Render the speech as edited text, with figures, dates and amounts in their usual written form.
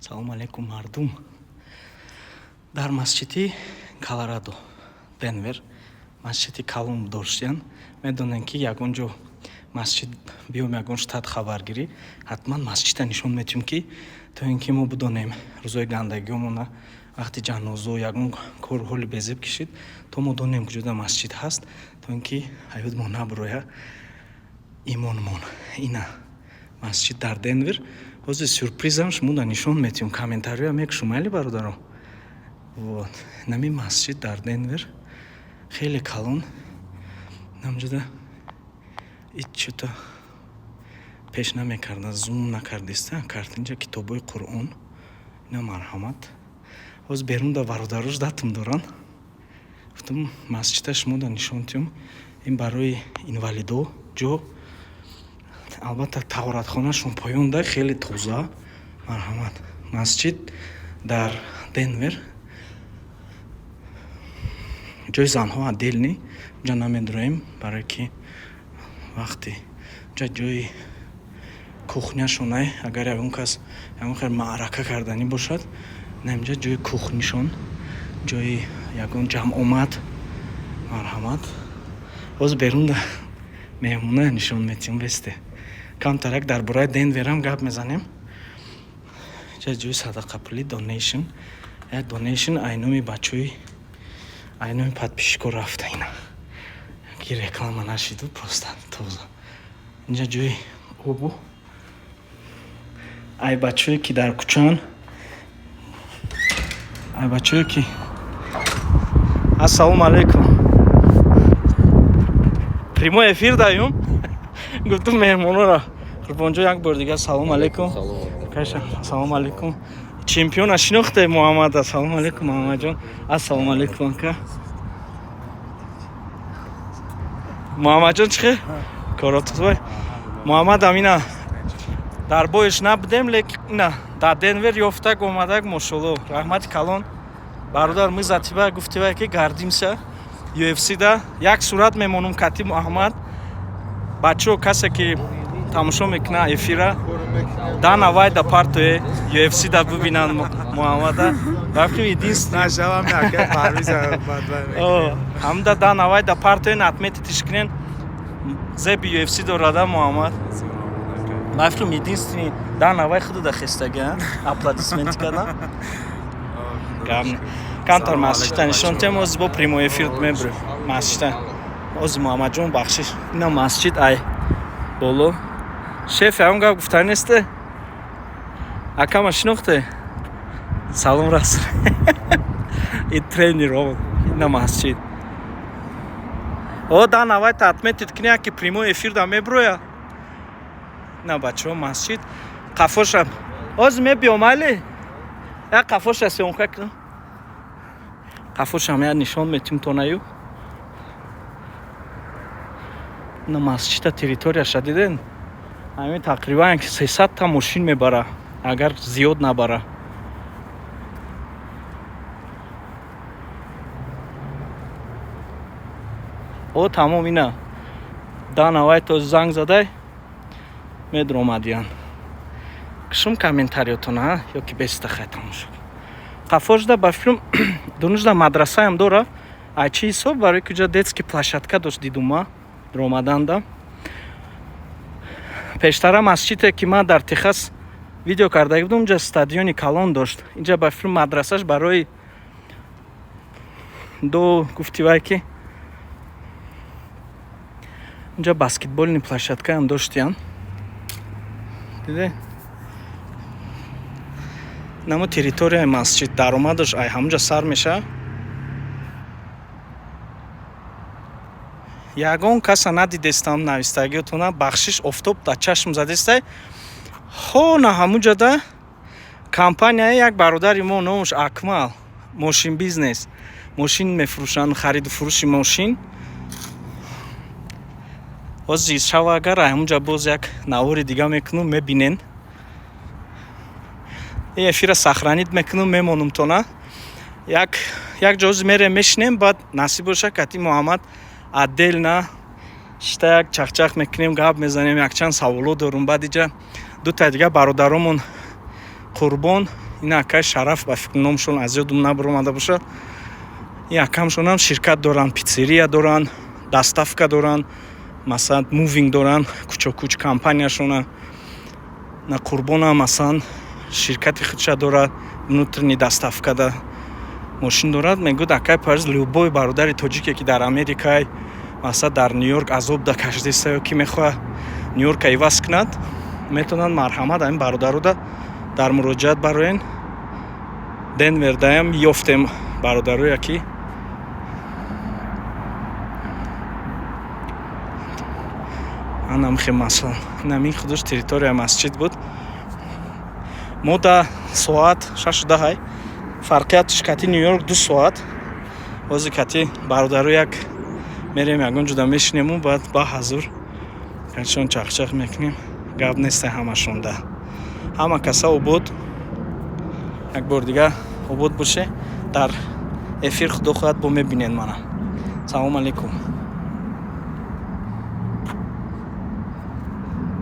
Салому алейкум, мардум. Дар масҷиди Колорадо, Денвер, масҷиди калон доштиян. Медонем, ки ягон ҷо масҷид биём, ягон штат хабаргирӣ, ҳатман масҷида нишон метиҳем, ки то ин ки мо бидонем рӯзои гандагиёмона, вақти ҷанозо, ягон кор ҳоли безеб кишид, то мо донем, куҷода масҷид ҳаст, то ин ки ҳаётмон набуроя имонмон. Ина масҷид дар Денвер. Ҳозир сюрпризам шумода нишон метиҳем, комментария мекушум, майли, бародаро. Вот нами масҷид дар Денвер, хеле калон. Намҷода иччута пеш намекарда, зум накардиста кард. Инҷа китобҳои Қуръон, ина, марҳамат. Ҳозир берунда бародарош датум доранд. Гуфтам, масҷида шумода нишон тиҳем. Ин барои инвалидо ҷо, албатта, таҳоратхонашон поёнда, хеле тоза. Марҳамат, масҷид дар Денвер, ҷои занҳо отдельный, унҷа намедуроем, барое ки вақти унҷа ҷои кухняшонай. Агар ягон кас ягон хел маърака карданӣ бошад, на, инҷа ҷои кухнишон, ҷои ягон ҷамъомад. Марҳамат, ҳозир берунда меҳмона нишон метиҳем. Бесте, камтарак дар бораи Денверам гап мезанем. Инҷа ҷои садақапулӣ, donation, як donation айноми бачаҳои, айноми подписчико рафта. Ина ки реклама нашиду, просто тоза. Инҷа ҷои обу ай бачаҳое, ки дар кӯчаан, ай бачаҳое, ки. Ассалому алайкум, прямой эфир даём. Гуфтум, меҳмонора. Қурбонҷо, як бор дигар салому алайкум. Салому алайкум. Чемпиона шинохте, Муҳаммад. Ассалому алайкум, Муҳаммадҷон. Ассалому алайкум, ака Муҳаммадҷон. Чӣ хел коротбой, Муҳаммад? Амина дар боиш набудем, лекин ина дар Денвер ёфтак омадак. Мошолло, раҳмати калон, бародар. Мы за тебя гуфтива, ки гордимся. UFC да як сурат мемонум кати Муҳаммад. Бачаҳо, касе ки тамошо мекуна эфира, Дана Вайда партое, UFC да бибинанд Муҳаммада. Рафтим, единственный ҳамда Дана Вайда партоен, отметитиш кунен. Зеби UFC дорада Муҳаммад. Рафтим, единственный Дана Вай худуда хестага аплодисменти кардан. Камтар масҷида нишон тем, ози бо прямой эфир мебурем масҷида. Ози, Муҳаммадҷон, бахшиш. Ина масҷид ай боло. Шеф, ҳам гап гуфта несте? Акама шинохте? Салом рас, и тренер. Ина масҷид. О, Дана Вайта отметить куни, ки прямой эфир да меброя. На, бачаҳо, масҷид қафоша оз мебиём, али як қафоша съёмка кунам. Қафошам як нишон метим тонаю. На, масҷида территорияша диден? Ҳамин тақрибан 300-та мошин мебара, агар зиёд набара. О, тамом, ина Дана Вай то занг задай, медромадиян. Кушум комментариётона ё ки беста, хай, тамошо. Қафошда ба филм дунужда мадрасаям дора. А чӣ ҳисоб, барои куҷа детский площадка дошт, дидума ромаданда. Пештара масҷиде, ки ман дар Техас видео карда будам, унҷа стадиони калон дошт. Инҷа ба филм мадрасаш барои ду гуфти вай, ки унҷа баскетбольный площадкаам доштиян. Диде, намо территорияи масҷид, даромадаш ай ҳамунҷа сар мешавад. Ягон каса надидестам навистагиотона, бахшиш, офтоб дар чашм задестай. Хона ҳамуҷада компанияи як бародари мо, номаш Акмал, мошин бизнес, мошин мефурӯшанд, хариду фурӯши мошин. Ҳозир шава, агар ҳамунҷа боз як навори дига мекунум, мебинен. Ин эфира сохранить мекунум, мемонум тона. Як ҷо ҳозир мерем, мешинем, баъд насиб боша, кати Муҳаммад отдельно шита як чахчах мекунем, гап мезанем, якчанд саволо дорум. Баъд иҷа дута дига бародаромон, Қурбон. Ина акай Шараф, ба фикр, номшон аз ёдум набаромада бошад. Ин акамшонам ширкат доранд, пиццерия доранд, доставка доранд, масалан, moving доранд, кучо-куч компанияшона. На Қурбонам, масалан, ширкати худша дорад, внутренний доставкада мошин дорад. Мегӯяд: «Акай Парвиз, любой бародари тоҷике, ки дар Америкай, масалан, дар Ню-Йорк азоб да кашидеста ё ки мехоҳад Ню-Йорка иваз кунад, метавонанд, марҳамат, ҳамин бародарода дар муроҷиат бароен». Денвердаям ёфтем бародароя, ки анамхе, масалан, инамин худаш территорияи масҷид буд. Мо да соат 6:10, фарқиятш кати Ню-Йорк 2 соат. Ҳозир кати бародаро як мерем, ягон ҷуда мешинему, баъд ба ҳазур катишон чахчах мекунем. Гап несте, ҳамашонда, ҳама каса обод. Як бор дига обод боше. Дар эфир, худо хоҳад, бо мебинед мана. Салому алейкум.